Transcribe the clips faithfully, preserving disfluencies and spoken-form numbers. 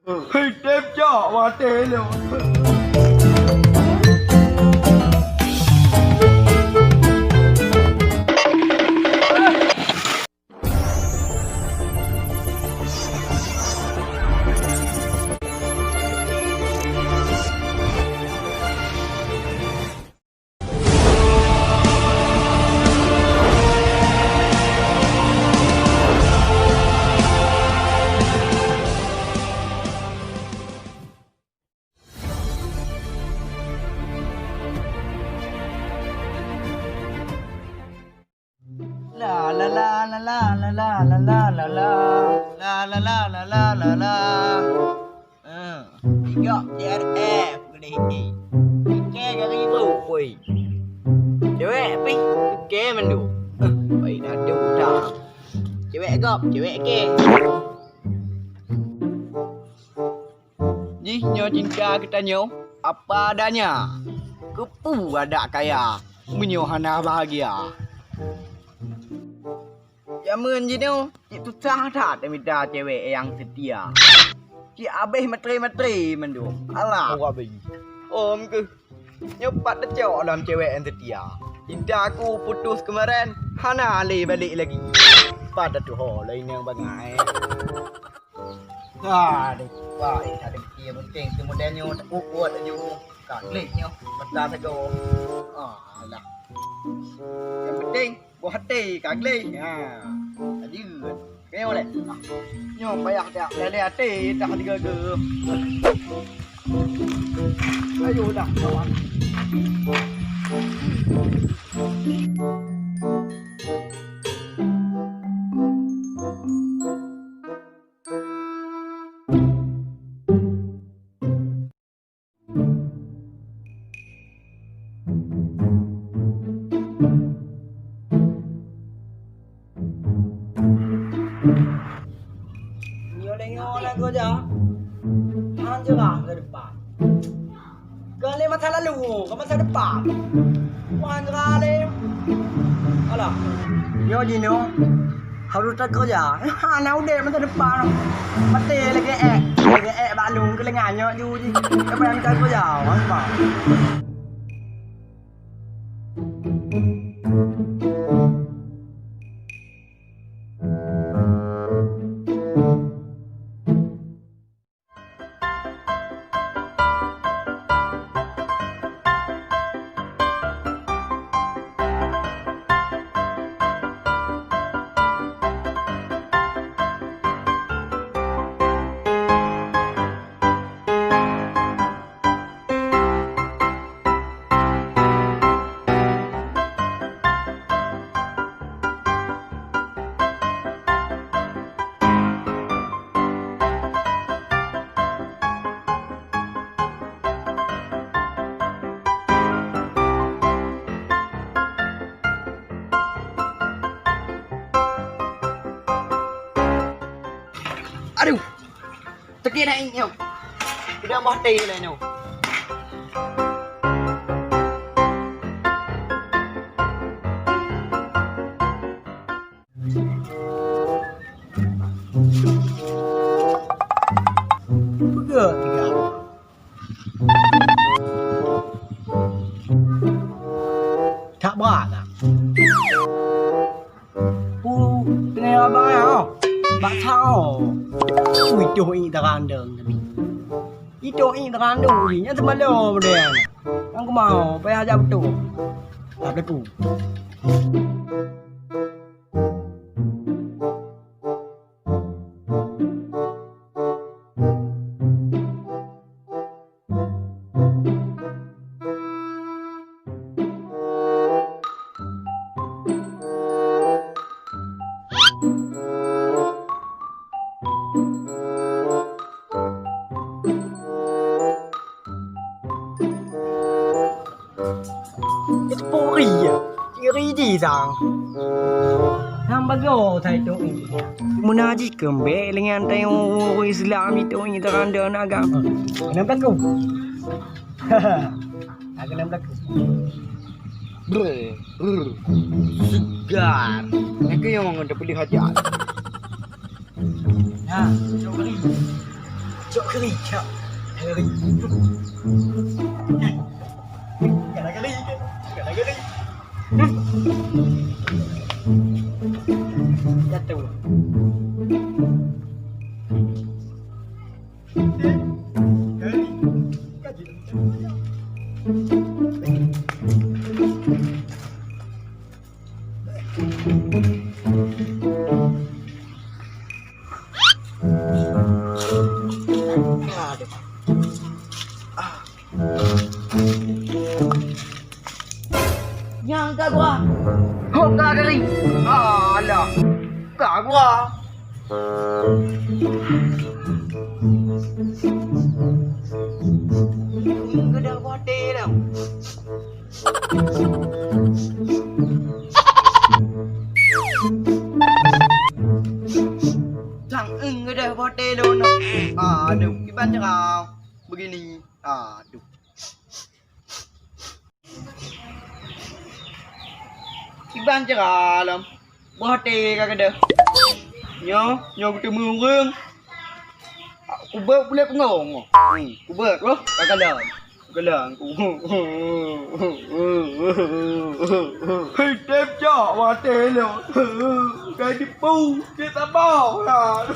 Hei, tép cok, maté lom. La la la la la. Ah, tiga C R F keuneuk hiti. Pike gari beu, woi. Cewek pih pike mandum. Eh, baik dadu dah. Cewek gop, cewek ke. Jih nyoe cinta geutanyoe apa adanya. Keupeue adak kaya meunyoe hana bahagia. Jameun jinoe cit susah that mita cewek nyang seutia. Cit abéh meutre-meutre mandum. Alah. Awak bayi. Om keuh. Nyoe pat teucok lom cewek nyang seutia. Cinta aku putus kemarin, hana lé balek lagi. Pat tatuho lom inong bangai. Aduh, wah, eh, ada yang penting tu model nyoe tak kuat laju. Ka klik nyoe, mata sagoe. Ah, alah. Yang penting, buah hati ka klik. Ha, lanjut. Kena boleh. Ah, nyoe payah dak leleh hati dah tiga ke. Ayo dah, kawan. Nyoe lé nyoe lé geuja. Han jeurah masa depan. Kon lé masa lalu, kon masa depan. Wan rale. Alah. Nyoe jinoe harôh takeureuja. Hana udép masa depan. Maté lagèe ék. Lagèe ék bak lôn keuleungan nyoe ju jih. Tapi han takeureuja, wan bang. Aduh! Teuki na inyoe. Udah mah teh lah nyoe. Peugah tiga. Tak berat lah. Pu, teungoh abang nyoe, bak sao. Ui, toh iék teurandong tapi. Itoh iék teurandong jih, nyan seumalom deh. Nyang keumau, payah jak beutôi. Tak beuleupeu. Puri ya, ciri di sang. Nang bagoe sai tu. Meunaji keumbek dengan tai ureueng Islam itu ni teranda agam. Kenapa aku? Aku enam belas. Brr, brr. Segar. Aku yang orang tak boleh hajar. Nah, cok beri. Cok keri, cok. Keri. Kena keri, kena keri. Jatuh. Keri. Aduh. Ah. Nyang ka gua. Ho ka geuring. Alah. Ka gua. Geudah bote dah. Sang eng geudah bote lôn. Aduh, kiban cara begini. Aduh. Kiban cara lom. Bote ka geudah. Nyoe, nyoe geuteumé ureueng. Kubeuet bulèe peungong. Hmm, kubeuet, oh, ka geudah. Geulang. Hei, tem cok watèe lôn. Ka jipu, cit saboh lah.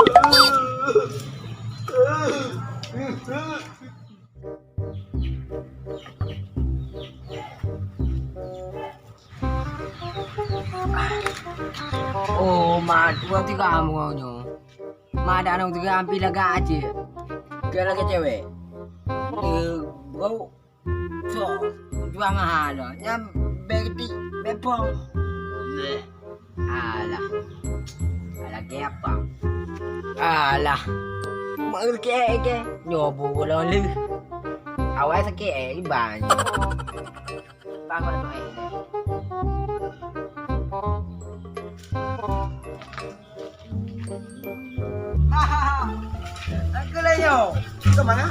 Oh, mat, dua tiga mau nyoe. Mat, ada nang tiga hampir lagak aja. Dia lagi cewek. Eh, bau. So, jual mahal lah. Nyam beti bepong. Alah. Alah, gaya apa? Alah. Mak ke ke. Nyobu lo le. Awai sakit eh, iban. Bang, bang, bang. Hahaha. Aku lah yo. Ke mana?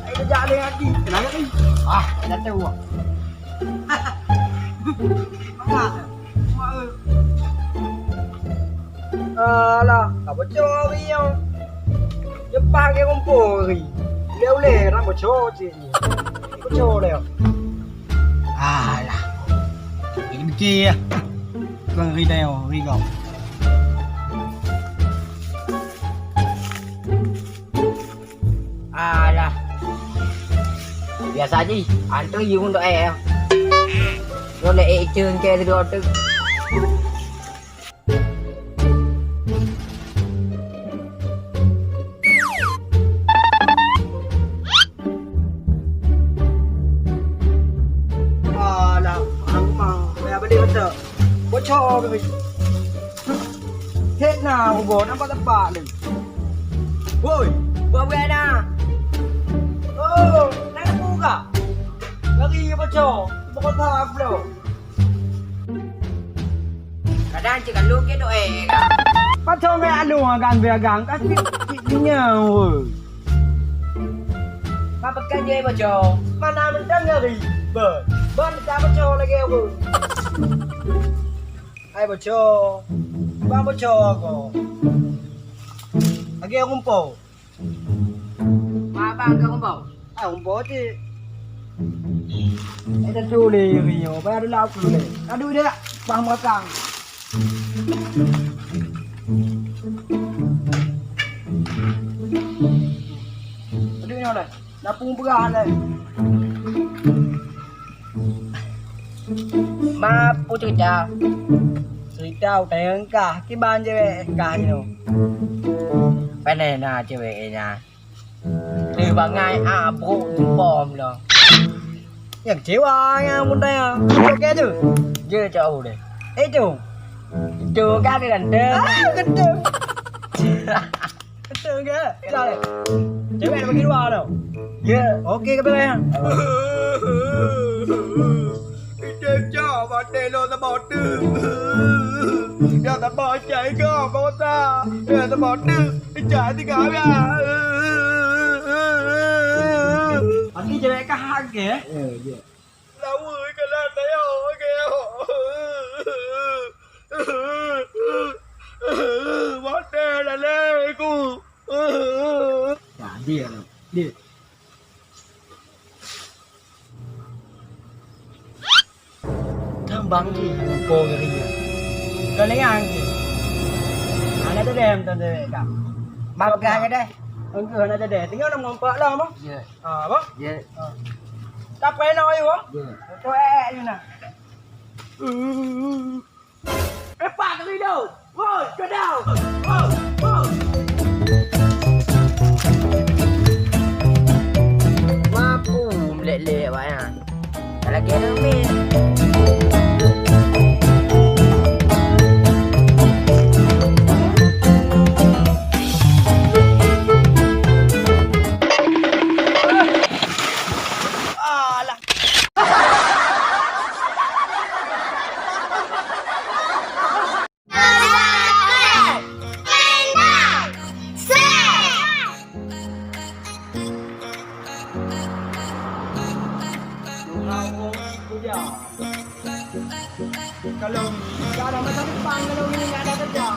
Ayo, kejap ada lagi. Kenapa ni? Ah, dah tahu. Mana? Alah, ka boco hari nyoe. Leupah lagèe rumpok hari. Ulèe-ulèe ram boco cit nyoe. Boco lé. Alah. Ini mikir ya. Tuan hari dah yo, hari kau. Alah. Biasa ji, antre yue untuk eh. Nyoe lé eh cengke sidroe teuk. Alah, aku mah, payah beli betul. Bocor ke? Hek na, ubo, nampak tepak ni. Woi, buat-buat na. Oh, nak buka. Lari ke bocor. Buka tak, bro. Kadang cik Alun ke doa ka. Patong ke Alun akan beragam, kasi cik kenyang, woi. Mak pekan je boco. Mana mentang ngeri. Ber. Ber tak boco lagi aku. Ai boco. Bang boco aku. Lagi aku empo. Mak abang ke rumpok? Ah, rumpok cik. Eh, tentu le, Rio. Bayar dulu aku le. Aduh, dia. Bang belakang. Aduh, ini udah. Napung beurah lé. Mapu cerita. Cerita utang nyang kah, kiban cewek kah nyoe. Pane na cewek nyan. Teuh bangai abruk bom lo. Nyang kecewa nyang muda nyang. Oke tu. Je cok deh. Eh tu. Itu kan ganteng. Ah, ganteng. Betul ke? Cak. Cewek nak bagi dua tau. Ya. Okey ke belai? Kita cak mati lo sebab tu. Dia sebab cak ego bangsa. Dia sebab tu. Cak tiga habis. Mati cewek kah harga? Ya, ya. Lawa ikan lah saya. Mati lah leh aku. Dia, dia. Tambang jih ngon po geuh nyan. Kon lé nyan jih. Hana tadeh mantong teuka. Bagah jadeh. Engkeuh hana tadeh. Tinggai na meurumpok lom, boh. Ya. Ha, boh? Ya. Ha. Ka preh noh ayue, boh? Ya. Beutôi eh, eh, ayue na. Eh, pak kali tu. Woi, kedau. Woi, woi. Mapu melek-lek awak nyan. Tak lagi ada min. Alah. Kalau, kalau masa depan, kalau ini nggak ada kerja.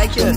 Action.